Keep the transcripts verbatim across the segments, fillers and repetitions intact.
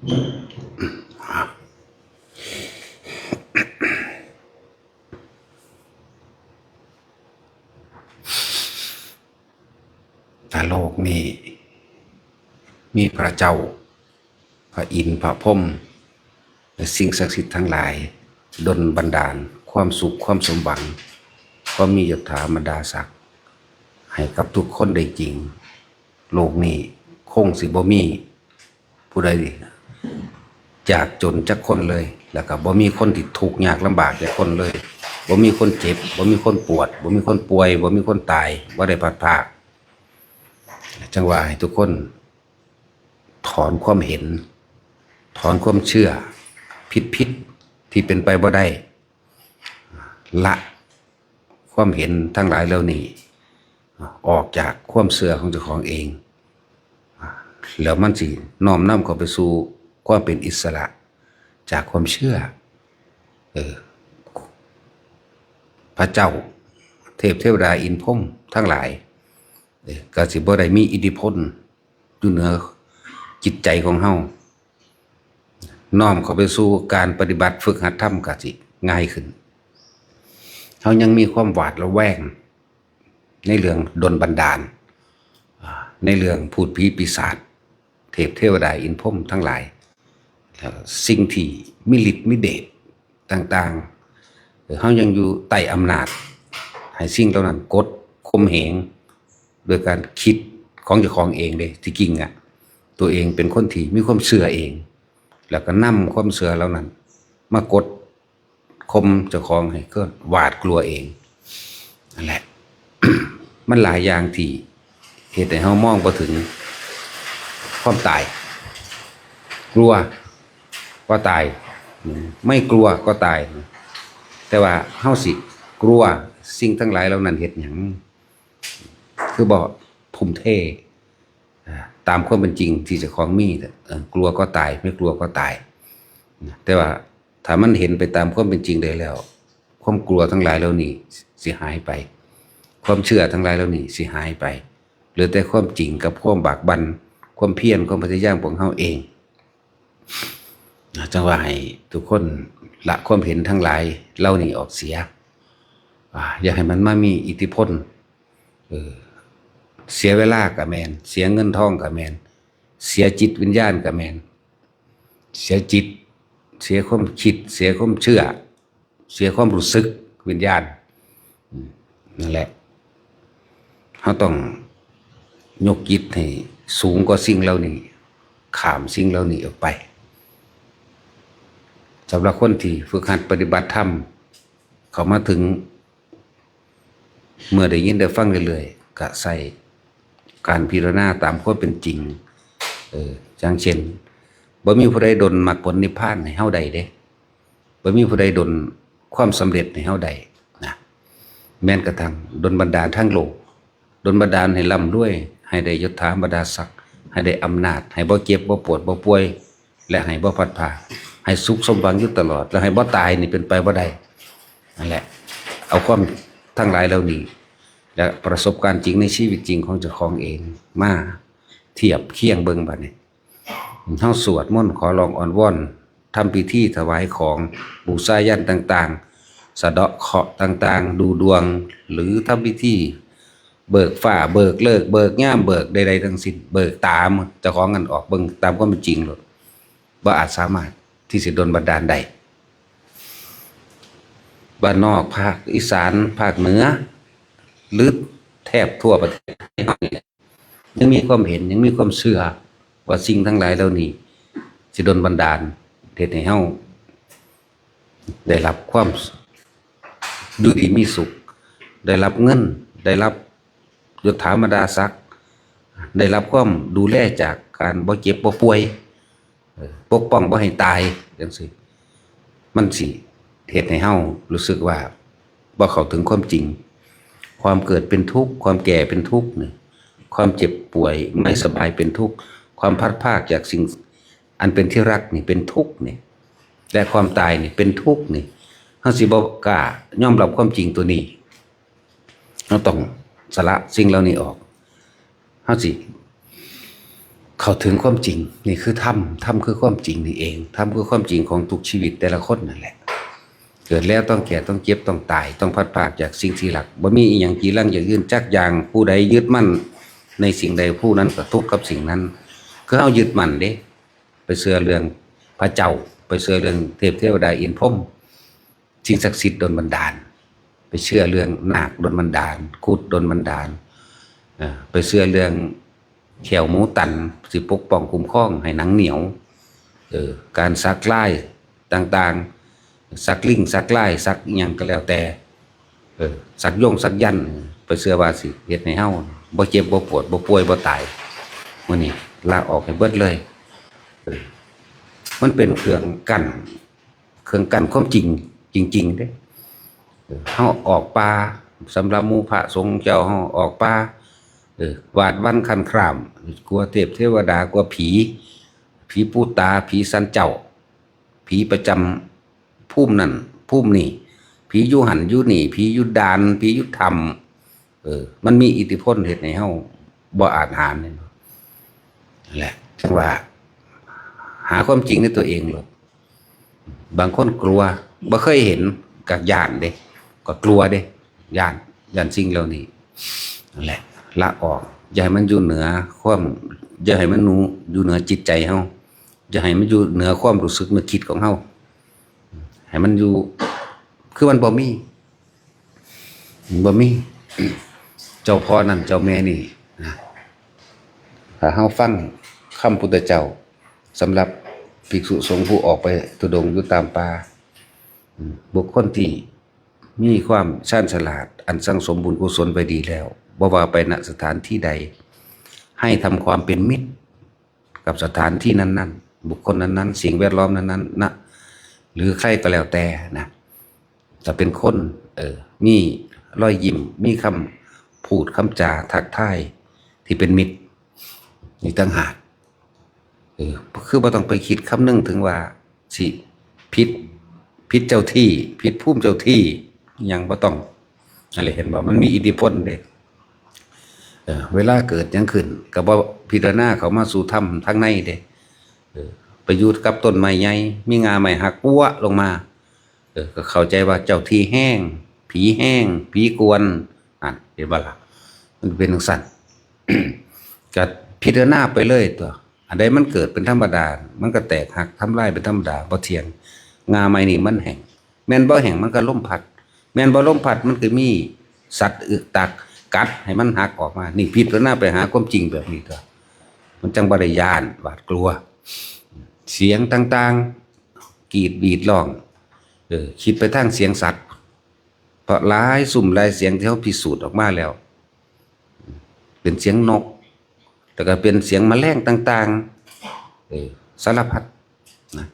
ถ้าโลกนี้มีพระเจ้า พระอินทร์ พระพรหม และสิ่งศักดิ์สิทธิ์ทั้งหลาย ดลบันดาลความสุข ความสมหวัง ความมียศถาบรรดาศักดิ์ ให้กับทุกคนได้จริง โลกนี้คงสิบ่มีผู้ใดยากจนจักคนเลย แล้วก็บ่มีคนที่ทุกข์ยากลำบากจักคนเลย บ่มีคนเจ็บ บ่มีคนปวด บ่มีคนป่วย บ่มีคนตาย บ่ได้พลัดพราก จังว่าให้ทุกคนถอนความเห็น ถอนความเชื่อผิดๆ ที่เป็นไปบ่ได้ ละความเห็นทั้งหลายเหล่านี้ ออกจากความเชื่อของเจ้าของเอง แล้วมันสิน้อมนำเข้าไปสู่ความเป็นอิสระจากความเชื่อ เออ พระเจ้า เทพเทวดา อินทร์พรหมทั้งหลาย เออ ก็สิบ่ได้มีอิทธิพลอยู่เหนือจิตใจของเฮา น้อมเข้าไปสู่การปฏิบัติฝึกหัดธรรมก็สิง่ายขึ้น เฮายังมีความหวาดระแวงในเรื่องดลบันดาล อ่า ในเรื่องพูดผีปีศาจ เทพเทวดา อินทร์พรหมทั้งหลาย แล้วสิ่งที่มีฤทธิ์มีเดชต่างๆ เฮายังอยู่ใต้อำนาจ ให้สิ่งเหล่านั้นกดข่มเหง โดยการคิดของเจ้าของเองเด้ ที่จริงอะ ตัวเองเป็นคนที่มีความเชื่อเอง แล้วก็นำความเชื่อเหล่านั้นมากดข่มเจ้าของให้เกิดหวาดกลัวเอง นั่นแหละ มันหลายอย่างที่เฮ็ดให้เฮามองบ่ถึงความตาย กลัวก็ตาย ไม่กลัวก็ตาย แต่ว่าเฮาสิกลัวสิ่งทั้งหลายเหล่านั้นเฮ็ดหยัง คือบ่ทุ่มเท อ่า ตามความเป็นจริงที่เจ้าของมี เอ่อ กลัวก็ตาย ไม่กลัวก็ตาย นะ แต่ว่าถ้ามันเห็นไปตามความเป็นจริงได้แล้ว ความกลัวทั้งหลายเหล่านี้สิหายไป ความเชื่อทั้งหลายเหล่านี้สิหายไป เหลือแต่ความจริงกับความบากบั่น ความเพียร ความพยายามของเฮาเอง นะ จังว่าให้ทุกคนละความเห็นทั้งหลายเหล่านี้ออกเสีย อ่า อย่าให้มันมามีอิทธิพล เออ เสียเวลาก็แม่น เสียเงินทองก็แม่น เสียจิตวิญญาณก็แม่น เสียจิต เสียความคิด เสียความเชื่อ เสียความรู้สึกวิญญาณ อืม นั่นแหละ เฮาต้องยกจิตให้สูงกว่าสิ่งเหล่านี้ ข้ามสิ่งเหล่านี้ออกไป สำหรับคนที่ฝึกหัดปฏิบัติธรรม เข้ามาถึง เมื่อได้ยินได้ฟังเรื่อยๆ ก็ใช้การพิจารณาตามความเป็นจริง เออ อย่างเช่น บ่มีผู้ใดดลมรรคผลนิพพานให้เฮาได้เด้ บ่มีผู้ใดดลความสำเร็จให้เฮาได้นะ แม้กระทั่งดลบันดาลทางโลก ดลบันดาลให้ร่ำรวย ให้ได้ยศถาบรรดาศักดิ์ ให้ได้อำนาจ ให้บ่เจ็บ บ่ปวด บ่ป่วย และให้บ่พลัดพราก ให้สุขสมหวังอยู่ตลอด และให้บ่ตายนี่เป็นไปบ่ได้ นั่นแหละ เอาความทั้งหลายเหล่านี้ และประสบการณ์จริงในชีวิตจริงของเจ้าของเองมาเทียบเคียงเบิ่งบัดนี้ เฮาสวดมนต์ขอร้องอ้อนวอน ทำพิธีถวายของ บูชายัญต่างๆ สะเดาะเคราะห์ต่างๆ ดูดวง หรือทำพิธีเบิกฟ้า เบิกฤกษ์ เบิกยาม เบิกใดๆ ทั้งสิ้น เบิกตามเจ้าของกันออก เบิ่งตามความเป็นจริงโลด บ่อาจสามารถที่สิดลบันดาลได้ บ้านนอก ภาคอีสาน ภาคเหนือ หรือแทบทั่วประเทศไทย ยังมีความเห็น ยังมีความเชื่อว่าสิ่งทั้งหลายเหล่านี้สิดลบันดาลเฮ็ดให้เฮาได้รับความอยู่ดีมีสุข ได้รับเงิน ได้รับยศถาบรรดาศักดิ์ ได้รับความดูแลจากการบ่เจ็บบ่ป่วย เออ ปกป้องบ่ให้ตายจังซี้ มันสิเฮ็ดให้เฮารู้สึกว่าบ่เข้าถึงความจริง ความเกิดเป็นทุกข์ ความแก่เป็นทุกข์นี่ ความเจ็บป่วยไม่สบายเป็นทุกข์ ความพลัดพรากจากสิ่งอันเป็นที่รักนี่เป็นทุกข์นี่ และความตายนี่เป็นทุกข์นี่ เฮาสิบ่กล้ายอมรับความจริงตัวนี้ เฮาต้องสละสิ่งเหล่านี้ออก เฮาสิ เข้าถึงความจริง นี่คือธรรม ธรรมคือความจริงนี่เอง ธรรมคือความจริงของทุกชีวิตแต่ละคนนั่นแหละ เกิดแล้วต้องแก่ ต้องเจ็บ ต้องตาย ต้องพลัดพรากจากสิ่งที่รัก บ่มีอีหยังจีรังยั่งยืนจักอย่าง ผู้ใดยึดมั่นในสิ่งใด ผู้นั้นก็ทุกข์กับสิ่งนั้น คือเฮายึดมั่นเด้ ไปเชื่อเรื่องพระเจ้า ไปเชื่อเรื่องเทพเทวดาอินทร์พรหม สิ่งศักดิ์สิทธิ์ดลบันดาล ไปเชื่อเรื่องนาคดลบันดาล ครุฑดลบันดาล เอ่อ ไปเชื่อเรื่องแข้วหมูตัน สิปกป้องคุ้มครองให้หนังเหนียว เออ การสักลายต่างๆ สักลิง สักลาย สักอิหยังก็แล้วแต่ เออ สักยงสักยันต์ ไปเชื่อว่าสิเฮ็ดให้เฮาบ่เจ็บบ่ปวด บ่ป่วยบ่ตาย มื้อนี้ละออกให้เบิดเลย เออ มันเป็นเครื่องกั้น เครื่องกั้นความจริง จริงๆเด้ เออ เฮาออกป่า สำหรับหมู่พระสงฆ์เจ้า เฮาออกป่า เออ หวาดหวั่นครั่นคร้าน กลัวเทพเทวดา กลัวผี ผีปู่ตา ผีศาลเจ้า ผีประจำภูมินั่นภูมินี่ ผีอยู่หั่นอยู่นี่ ผีอยู่ด่าน ผีอยู่ถ้ำ เออ มันมีอิทธิพลเฮ็ดให้เฮาบ่อาจหาญนี่แหละ จั่งว่า หาความจริงในตัวเองโลด บางคนกลัว บ่เคยเห็น ก็ย้านเด้ ก็กลัวเด้ ย้าน ย้านสิ่งเหล่านี้ นั่นแหละ ละออก อย่าให้มันอยู่เหนือความ อย่าให้มันอยู่ อยู่เหนือจิตใจเฮา อย่าให้มันอยู่เหนือความรู้สึกนึกคิดของเฮา ให้มันอยู่ คือมันบ่มี มันบ่มี เจ้าพ่อนั่นเจ้าแม่นี่นะ ถ้าเฮาฟังคำพุทธเจ้า สำหรับภิกษุสงฆ์ผู้ออกไปธุดงค์อยู่ตามป่า อืม บุคคลที่มีความชาญฉลาด อันสั่งสมบุญกุศลไว้ดีแล้ว บ่ว่าไป ณ สถานที่ใด ให้ทำความเป็นมิตรกับสถานที่นั้นๆ บุคคลนั้นๆ สิ่งแวดล้อมนั้นๆ นะ หรือใครก็แล้วแต่นะ จะเป็นคน เออ มีรอยยิ้ม มีคำพูดคำจาทักทายที่เป็นมิตร นี่ต่างหาก เออ คือบ่ต้องไปคิดคำนึงถึงว่าสิผิด ผิดเจ้าที่ ผิดภูมิเจ้าที่ หยังบ่ต้อง นั่นแหละ เห็นบ่ มันมีอิทธิพลเด้ เออ เวลาเกิดหยังขึ้น ก็บ่พิจารณาเข้ามาสู่ธรรมทางในเด้ เออ ไปอยู่กับต้นไม้ใหญ่ มีง่าไม้หักปั๊วะลงมา เออ ก็เข้าใจว่าเจ้าที่แฮง ผีแฮง ผีกวน นั่น เห็นบ่ล่ะ มันเป็นจั่งซั้น ก็พิจารณาไปเลยตั๊ว อันใดมันเกิดเป็นธรรมดา มันก็แตกหักทำลายเป็นธรรมดา บ่เที่ยง ง่าไม้นี่มันแห้ง แม่นบ่แห้งมันก็ลมพัด แม่นบ่ลมพัดมันก็มีสัตว์อึตักกัดให้มันหักออกมา นี่พิจารณาไปหาความจริงแบบนี้ตั๊ว มันจั่งบ่ได้ย้านหวาดกลัว เสียงต่างๆ กรีดหวีดร้อง เออ คิดไปทางเสียงสัตว์ เพราะหลายซุมหลายเสียงที่เฮาพิสูจน์ออกมาแล้ว เป็นเสียงนก แล้วก็เป็นเสียงแมลงต่างๆ เออ สารพัดนะ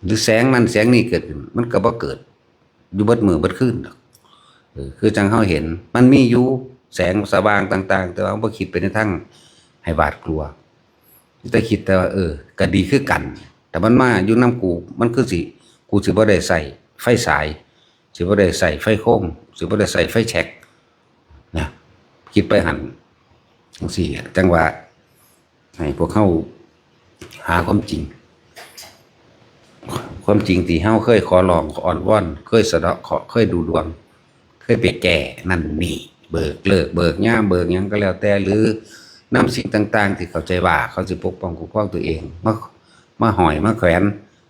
หรือแสงนั่นแสงนี่เกิดขึ้น มันก็บ่เกิดอยู่เบิดมื้อเบิดคืนดอก เออ คือจั่งเฮาเห็น มันมีอยู่แสงสว่างต่างๆ แต่ว่าบ่คิดไปในทางให้หวาดกลัว แต่คิดแต่ว่า เออ ก็ดีคือกัน แต่มันมาอยู่นำกู มันคือสิ กูสิบ่ได้ใช้ไฟสาย สิบ่ได้ใช้ไฟโคม สิบ่ได้ใช้ไฟแช็กนะ คิดไปหั่นจั่งซี้ จั่งว่า ให้พวกเฮาหาความจริง ความจริงที่เฮาเคยขอร้อง ขออ้อนวอน เคยสะเดาะเคราะห์ เคยดูดวง เคยไปแก้นั่นนี่ เบิกเลิก เบิกยาม เบิกหยังก็แล้วแต่ หรือนำสิ่งต่างๆ ที่เข้าใจว่าเขาสิปกป้องคุ้มครองตัวเอง มา มาห้อย มาแขวน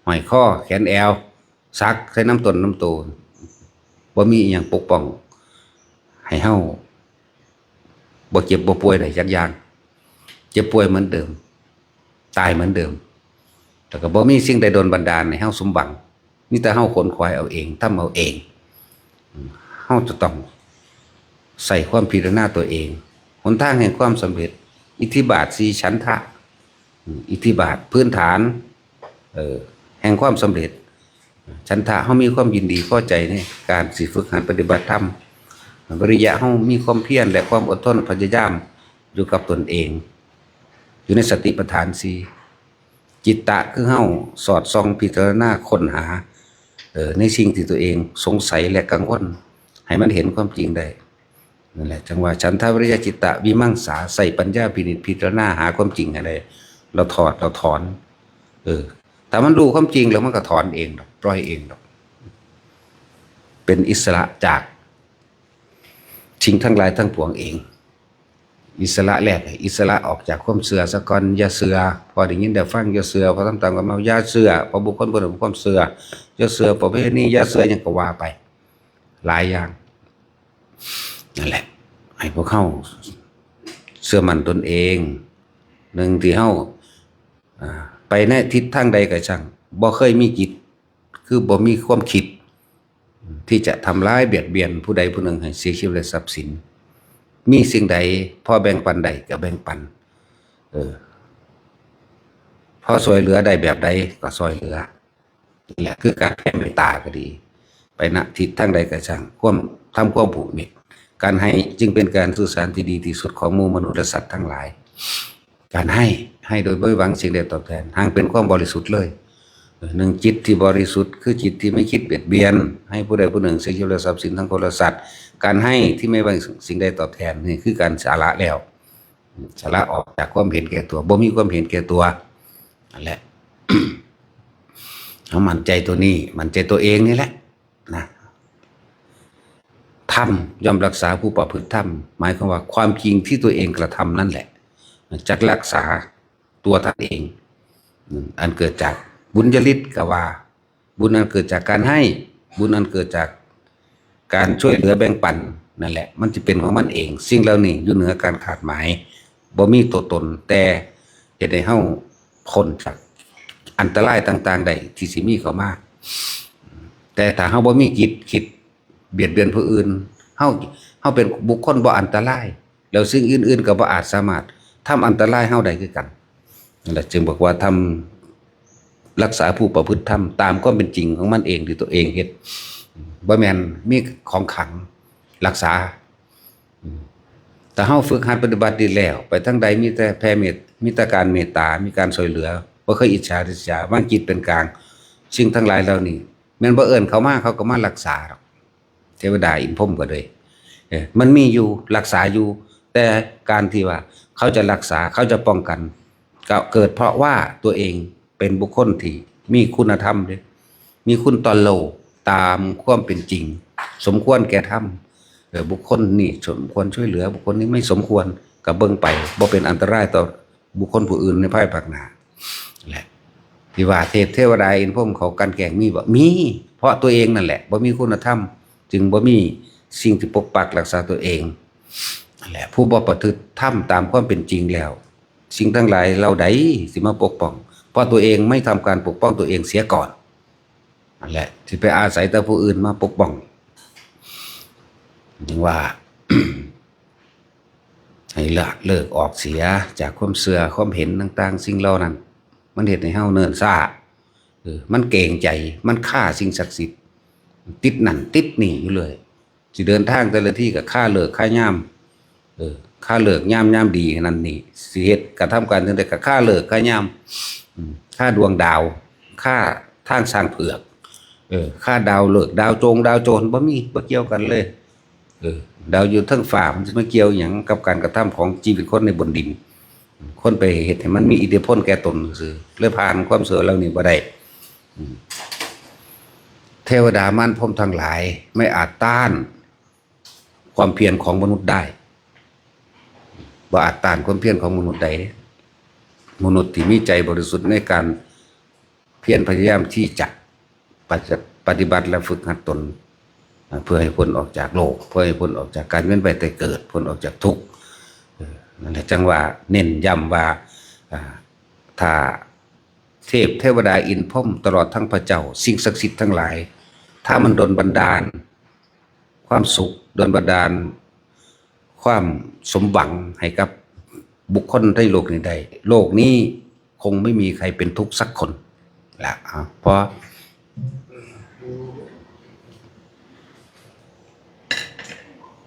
ห้อยคอ แขนแอว สักใส่นำตนนำโต บ่มีอิหยังปกป้องให้เฮาบ่เจ็บบ่ป่วยได้จักอย่าง เจ็บป่วยเหมือนเดิม ตายเหมือนเดิม แล้วก็บ่มีสิ่งใดดลบันดาลให้เฮาสมหวัง มีแต่เฮาขนขวายเอาเอง ทำเอาเอง เฮาจะต้องใช้ความพิจารณาตัวเอง หนทางแห่งความสำเร็จ อิทธิบาทสี่ ฉันทะ อืม อิทธิบาทพื้นฐาน เอ่อ แห่งความสำเร็จ ฉันทะ เฮามีความยินดีพอใจในการสิฝึกหัดปฏิบัติธรรม วิริยะ เฮามีความเพียรและความอดทนพยายามอยู่กับตนเอง อยู่ในสติปัฏฐานสี่ จิตตะ คือเฮาสอดส่องพิจารณาค้นหา เอ่อ ในสิ่งที่ตัวเองสงสัยและกังวล ให้มันเห็นความจริงได้ นั่นแหละจังว่าฉันทวิริยะจิตตะวิมังสา ใส่ปัญญาพินิจพิจารณาหาความจริงให้ได้ เราถอดเราถอน เออ ถ้ามันรู้ความจริงแล้วมันก็ถอนเองดอก ปล่อยเองดอก เป็นอิสระจากสิ่งทั้งหลายทั้งปวงเอง อิสระแรก อิสระออกจากความเชื่อซะก่อน อย่าเชื่อ พอได้ยินได้ฟังอย่าเชื่อ พอทำตามกันมาอย่าเชื่อ พอบุคคลบ่ได้มีความเชื่อ อย่าเชื่อประเพณี อย่าเชื่อหยังก็ว่าไป หลายอย่าง นั่นแหละ ให้พวกเฮาเชื่อมั่นตนเอง หนึ่งที่เฮา อ่า ไปในทิศทางใดก็ช่าง บ่เคยมีจิต คือบ่มีความคิด ที่จะทำร้ายเบียดเบียนผู้ใดผู้หนึ่งให้เสียชีวิตและทรัพย์สิน มีสิ่งใดพอแบ่งปันได้ก็แบ่งปัน เออ พอช่วยเหลือได้แบบใดก็ช่วยเหลือ นี่แหละคือการแผ่เมตตาก็ดี ไปณทิศทางใดก็ช่าง ความ ทำความผูกมิตร การให้จึงเป็นการสื่อสารที่ดีที่สุดของหมู่มนุษย์และสัตว์ทั้งหลาย การให้ ให้โดยบ่หวังสิ่งใดตอบแทน หากเป็นความบริสุทธิ์เลย เออ หนึ่งจิตที่บริสุทธิ์คือจิตที่ไม่คิดเบียดเบียน ให้ผู้ใดผู้หนึ่งเสียชีวิตและทรัพย์สินทั้งคนและสัตว์ การให้ที่ไม่หวังสิ่งใดตอบแทน นี่คือการสละแล้ว สละออกจากความเห็นแก่ตัว บ่มีความเห็นแก่ตัว นั่นแหละ เฮามั่นใจตัวนี้ มั่นใจตัวเองนี่แหละ นะ ธรรมย่อมรักษาผู้ประพฤติธรรม หมายความว่าความจริงที่ตัวเองกระทำนั่นแหละ จักรักษาตัวท่านเอง อืม อันเกิดจากบุญญาฤทธิ์ก็ว่า บุญอันเกิดจากการให้ บุญอันเกิดจากการช่วยเหลือแบ่งปัน นั่นแหละ มันจะเป็นของมันเอง สิ่งเหล่านี้อยู่เหนือการคาดหมาย บ่มีตัวตน แต่เฮ็ดให้เฮาพ้นจากอันตรายต่างๆได้ที่สิมีเข้ามา แต่ถ้าเฮาบ่มีจิตคิดเบียดเบียนผู้อื่น เฮา เฮาเป็นบุคคลบ่อันตราย แล้วสิ่งอื่นๆก็บ่อาจสามารถทำอันตรายเฮาได้คือกัน นั่นแหละจึงบอกว่าธรรม รักษาผู้ประพฤติธรรมตามความเป็นจริงของมันเองที่ตัวเองเฮ็ด บ่แม่นมีของขลังรักษา อืม ถ้าเฮาฝึกหัดปฏิบัติดีแล้ว ไปทางใดมีแต่แผ่เมต มีแต่การเมตตา มีการช่วยเหลือ บ่เคยอิจฉาริษยา วางจิตเป็นกลาง สิ่งทั้งหลายเหล่านี้ แม่นบ่เอิ้นเขามา เขาก็มารักษาดอก เทวดาอินทร์พรหมก็เลย เออ มันมีอยู่ รักษาอยู่ แต่การที่ว่าเขาจะรักษา เขาจะป้องกัน ก็เกิดเพราะว่าตัวเองเป็นบุคคลที่มีคุณธรรมเด้ มีคุณต่อโลกตามความเป็นจริง สมควรแก่ธรรม เออ บุคคลนี้สมควรช่วยเหลือ บุคคลนี้ไม่สมควร ก็เบิ่งไป บ่เป็นอันตรายต่อบุคคลผู้อื่นในภายภาคหน้า แหละ ที่ว่าเทพเทวดาอินทร์พรหมเขากลั่นแกล้งมีบ่ มี เพราะตัวเองนั่นแหละ บ่มีคุณธรรม จึงบ่มีสิ่งที่ปกปักรักษาตัวเอง นั่นแหละ ผู้บ่ประพฤติธรรมตามความเป็นจริงแล้ว สิ่งทั้งหลายเหล่าใดสิมาปกป้อง เพราะตัวเองไม่ทำการปกป้องตัวเองเสียก่อน นั่นแหละ สิไปอาศัยแต่ผู้อื่นมาปกป้อง จึงว่า ให้ละเลิกออกเสียจากความเชื่อความเห็นต่างๆ สิ่งเหล่านั้น มันเฮ็ดให้เฮาเนิ่นช้า เออ มันเกรงใจ มันคาสิ่งศักดิ์สิทธิ์ ติดนั่นติดนี่อยู่เลย สิเดินทางแต่ละทีก็คาฤกษ์คายาม เออ คาฤกษ์ยาม ยามดีนั่นนี่ สิเฮ็ดกระทำการจั่งใดก็คาฤกษ์คายาม อืม คาดวงดาว คาทางช้างเผือก เออ คาดาวฤกษ์ ดาวโจง ดาวโจร บ่มี บ่เกี่ยวกันเลย เออ ดาวอยู่เทิงฟ้า มันสิมาเกี่ยวหยังกับการกระทำของชีวิตคนในบนดิน คนไปเฮ็ดให้มันมีอิทธิพลแก่ตนซื่อ เลยผ่านความเชื่อเหล่านี้บ่ได้ อืม เทวดามารพรหมทั้งหลายไม่อาจต้านความเพียรของมนุษย์ได้ บ่อาจต้านความเพียรของมนุษย์ได้ มนุษย์ที่มีใจบริสุทธิ์ในการเพียรพยายามที่จะปฏิ- ปฏิบัติและฝึกหัดตน อ่า เพื่อให้พ้นออกจากโลก เพื่อให้พ้นออกจากการเวียนว่ายตายเกิด พ้นออกจากทุกข์ เออ นั่นแหละจังว่าเน้นย้ำว่า อ่า ถ้าเทพเทวดาอินทร์พรหมตลอดทั้งพระเจ้า สิ่งศักดิ์สิทธิ์ทั้งหลาย ถ้ามันดลบันดาลความสุข ดลบันดาลความสมหวังให้กับบุคคลในโลกนี้ได้ โลกนี้คงไม่มีใครเป็นทุกข์สักคนละ อ่ะ พอ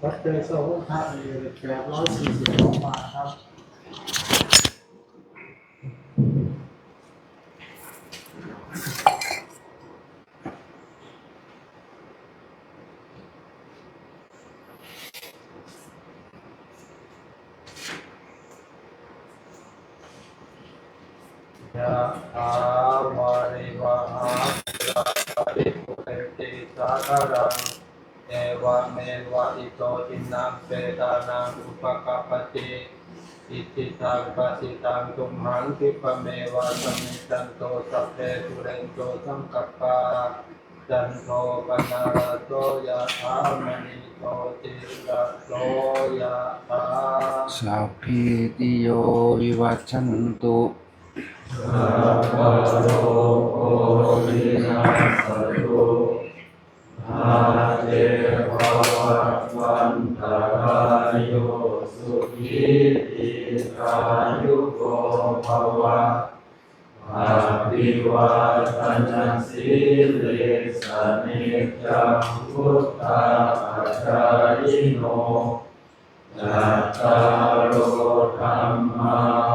ปัจจัยสองพันแปดร้อยสี่สิบสองบาทครับ Samaṅgalaṃ. Evameva ito dinnaṃ petānaṃ upakappati. Icchitaṃ patthitaṃ tumhaṃ khippameva samijjhatu, sabbe pūrentu saṅkappā, cando paṇṇaraso yathā, maṇi jotiraso yathā. Sabbītiyo vivajjantu. Sabbarogo vinassatu, mā te bhavatvantarāyo, sukhī dīghāyuko bhava. Abhivādanasīlissa niccaṃ vuḍḍhāpacāyino, cattāro dhammā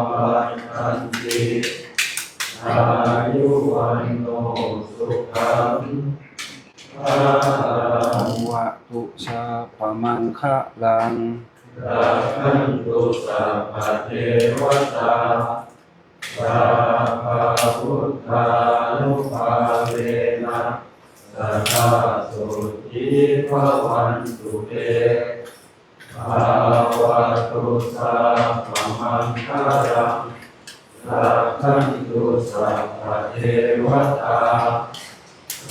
vaḍḍhanti, āyu vaṇṇo sukhaṃ balaṃ. Bhavatu sabbamaṅgalaṃ. Rakkhantu sabbadevatā, sabbabuddhānubhāvena, sadā sotthī bhavantu te. Bhavatu sabbamaṅgalaṃ, rakkhantu sabbadevatā,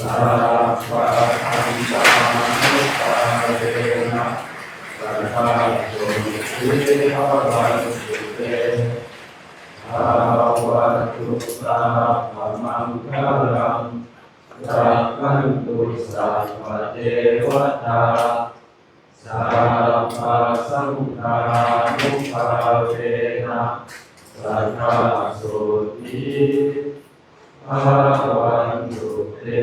sabbadhammānubhāvena, sadā sotthī bhavantu te. Bhavatu sabbamaṅgalaṃ, rakkhantu sabbadevatā, sabbasaṅghānubhāvena, sadā sotthī bhavantu te.